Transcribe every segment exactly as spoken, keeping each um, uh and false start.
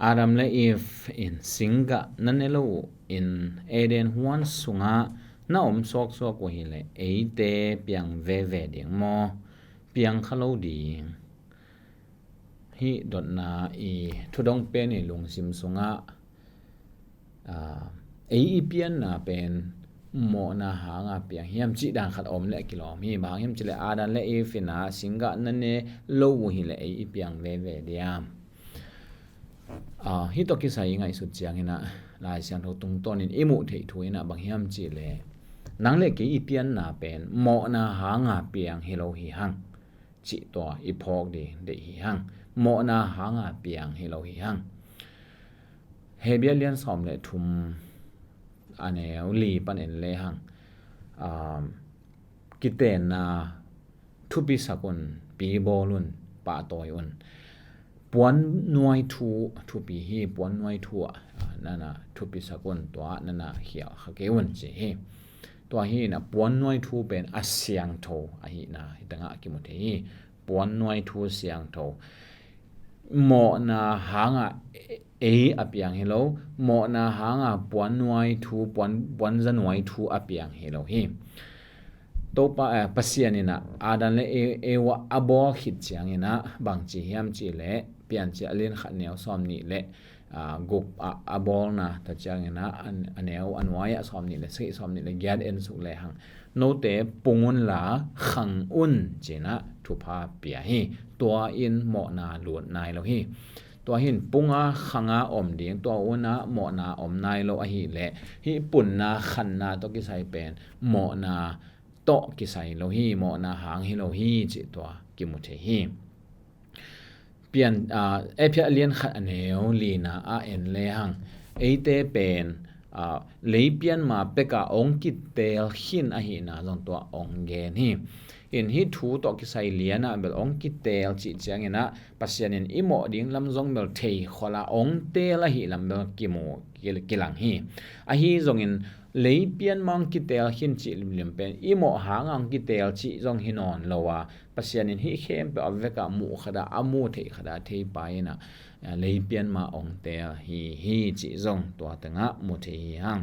Adam le Eve in singgah na ne lo uh in Eden huan sungah na om suaksuak uh hileh eite piang veve ding maw? Piang kha lo ding. Hih dotna i thudong pen i lungsim sungah, aa, ei i pianna pen mawhna hanga piang hiam cih dan khat om leh kilawm hi. Bang hang hiam cih leh Adam le Eve in ah singgah na ne lo uh hileh ei i piang veve diam? Aa, hih tawh kisai i ngaihsut ciangin ah Lai Siangtho tungtawnin i muh theih thu in ah bang hiam cih leh nang le kei i pianna pen mawhna hanga piang hi lo hi hang. Cih tua i phawk ding deih hi hang. Mawhna hanga piang hi lo hi hang. Hebru lian sawm le thum a neu li pan en le hang. Um, kitenna thupi sak un, pi bawl un, pahtawi un. Puan nuai thu thupi hi, puan nuai thu ah, ah, nana thupi sak un, tua nana khial kha kei un ci hi. Tua hi na puan nuai thu pen a siangtho ahihna hi tangah kimu thei hi. Puan nuai thu siangtho. Mawhna hanga ei a piang hi lo, mawhna hanga puan nuai thu, puan, puan za nuai thu a piang hi lo hi. Topa, eh, Pasian in ah Adam le E-, Eva a bawl khit ciangin ah bang ci hiam cih leh Piancil a lian khat neu sawm nih le, ah, guk ah a bawlna ta ciangin ah a, a neu a nuai ah sawm nih le sagih, sawm nih le giat en suk le hang. Note pung un la khang un ci-in ah thupha pia hi. Tua in mawhna lut nai lo hi. Tua hi in punga khanga om ding, tua un ah mawhna om nai lo ahih leh hih punna khanna tawh kisai pen mawhna tawh kisai lo hi, mawhna hang hi lo hi cih tua kimu thei hi. Pian, aa, Efesa a lian khat a neu lina a en le hang. Eite pen, aa, lei pian ma peka ong kiteel khin ahihna zong tua ong gen hi. In hih thu tawh kisai lian ah bel ong kiteel cih ciangin ah Pasian in i mawh ding lam zong bel thei kholh a ong teel ahih lam bel kimu kil-, kilang hi. Ahi zongin lei pian ma ong kiteel khin cih limlim pen i mawh hang a ong kiteel cih zong hi nawn lo a, Pasian in hih khempeuh a vekah muh khat ah, a mu theih khat ah, a thei pa in ah, a, lei pian ma ong teel hi, hi cih zong tua tengah mu thei hi hang.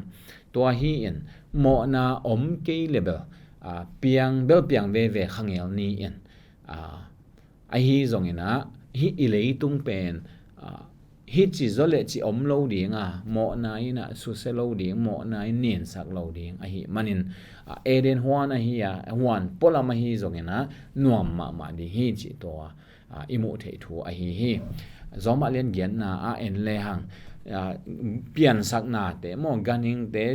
Tua hi in mawhna om kei le bel, a, piang, bel piang veve khangel ni in, a, ahi zongin ah, hih i leitung pen, a, hih ci zaw le ci om lo ding a, mawhna in ah susia lo ding, mawhna in ninsak lo ding ahih manin, a, Eden huan ahi a, huan pualam ahi zongin ah nuam mahmah ding hi cih tua, a, i muh theih thu ahi hi. Rom a lian giatna a en le hang, a, piansaknate maw, ganhingte,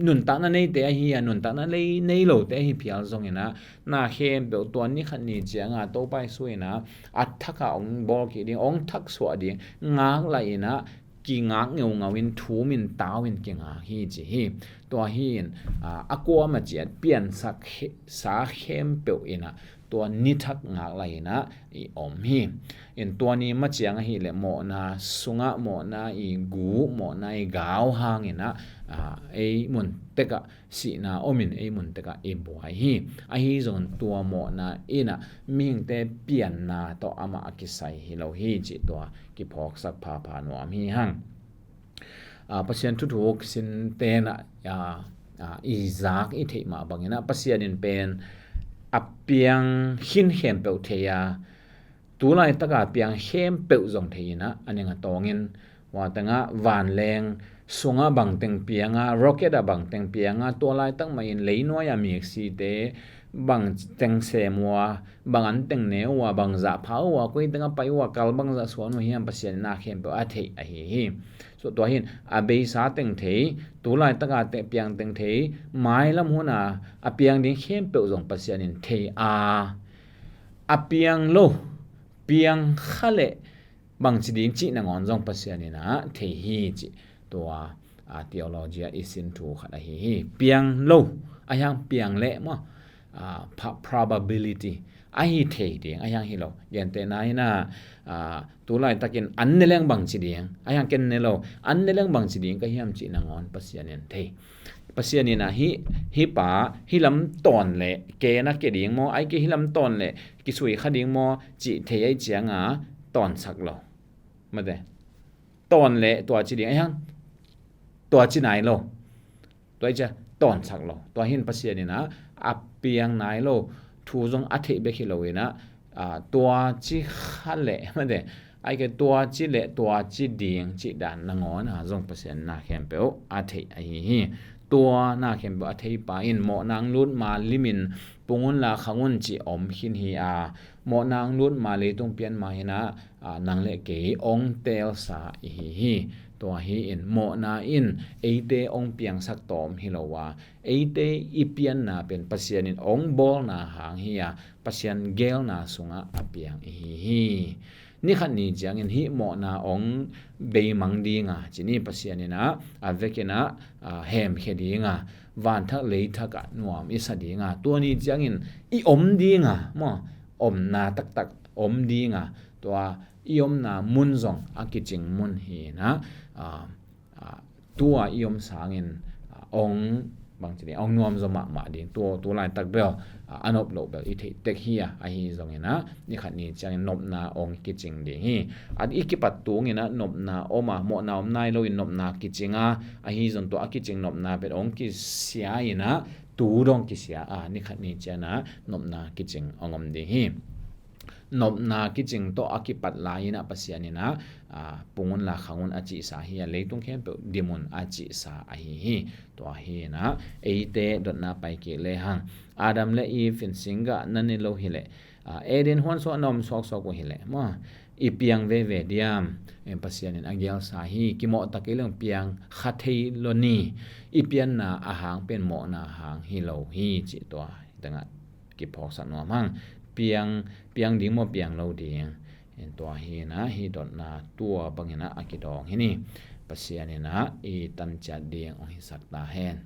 nuntakna neite ahi a, nuntakna nei, nei lote ahi phial zongin ah, na khempeuh tua ni khat ni ciang a Topa Jesu in ah a thak a ong bawl kik ding, ong thak suah ding, ngak lah in ah kingak ngeungau in, thum in, tau in kingak hi ci hi. Tua hi in, a, a kuama ciat piansak khe-, sa khempeuh in ah tua ni thak ngak lah in ah i om hi. In tua ni ma ciang ahih leh mawhna sungah mawhna i gu, mawhna i gau hangin ah, a, ei mun tekah sihna om in ei mun tekah i buai hi. Ahi zongin tua mawhna in ah mihingte pianna tawh amah a kisai hi lo hi cih tua kiphawksak phapha nuam hi hang. A, Pasian thuthuk sin ten ah, a, a, i zak i theih mah bangin ah Pasian in pen a piang khin khempeuh thei a, tu laitaka piang khempeuh zong thei in ah, a ning a tawngin, hua tengah vanleng sungah bangteng piang a, rocket ah bangteng piang a, tua laitak mah in leinuai a miksite bangteng sem uh a, bang anteng ne uh a, bang zah pha uh a, koi tengah pai uh a, kal bang zah suan uh hiam, Pasian in ah khempeuh a theih ahi hi. So tua hi in a beisa teng thei, tu laitaka te-, piang teng thei, mailam hun a a piang ding khempeuh zong Pasian in thei a, a piang lo, piang kha leh bangci ding cih nangawn zong Pasian in ah thei hi cih tua, a, theology ah i sin thu khat ahi hi. Piang lo, a hiang piang leh maw, a, pa-, probability, ahi thei ding, a hiang hi lo. Gentehna in ah, a, tu laitakin an ne leng bangci ding, a hiang ken ne lo, an ne leng bangci ding ka hiam cih nangawn Pasian in thei. Pasian in ah hih, hih pa, hih lam tawn leh, ke na ke ding maw, ai ke hih lam tawn leh, kisui kha ding maw, cih thei ai ciang a, tawnsak lo. Mate. tawn leh tua ci ding ahi hang, tua ci nai lo. Tua hi cia tawnsak lo. Tua hi in Pasian in ah a piang nai lo thu zong a theih bek hi lo in ah, aa, tua ci kha leh mate, ai ke tua ci leh tua ci ding cih dan nangawn ah zong Pasian na khempeuh a theih ahi hi. Tua na khempeuh a theipa in mawhna hong lut ma limin pung unla khang un cih om khin hi a, mawhna hong lut ma leitung pian ma hi in ah, aa, nang le kei hong teelsa i hi hi. Tua hi in mawhna in eite hong piangsak tawm hi lo a, eite i pianna pen Pasian in hong bawlna hang hi a, Pasian geelna sungah a piang i hi hi. Ni khat ni ciangin hih mawhna hong beimang ding a, ci ni, Pasian in ah a vekin ah, aa, hemkhia ding a, vanthak leithak ah nuam i sa ding a, tua ni ciangin i om ding a, maw, omna taktak om ding a, tua i omna mun zong a kicing mun hi in ah, aa, aa, tua i om sangin, aa, hong, bang ci ni, hong nuam zaw mahmah ding, tua, tua laitak bel, aa, a nop loh bel i theih tek hi a, ahi zongin ah ni khat ni ciangin nopna hong kicing ding hi. A i kipat tungin ah nopna om a, mawhna om nai lo in nopna kicing a, ahi zong tua a kicing nopna pen hong kisia in ah, tu dong kisia a, ni khat ni ciangin ah nopna kicing hong om ding hi. Nopna kicing tawh a kipat lai in ah Pasian in ah, aa, pung unla khang un a cihsa hi a, leitung khempeuh dim un a cihsa ahi hi. Tua hi in ah eite dotna pai kik lehang, Adam le Eve in singgah na ne lo hi leh, aa, Eden huan sungah na om suaksuak uh hi leh, maw, i piang veve diam? Em, Pasian in a geelsa hi. Kimawh ta kei leng piang kha thei lo ni. I pianna a hang pen mawhna hang hi lo hi, cih tua hi tengah kiphawksak nuam hang. Piang, piang ding maw, piang lo ding? En, tua hi in ah hih dotna tua bangin ah a kidawng hi ni. Pasian in ah i tanciat ding hong hisak ta hen.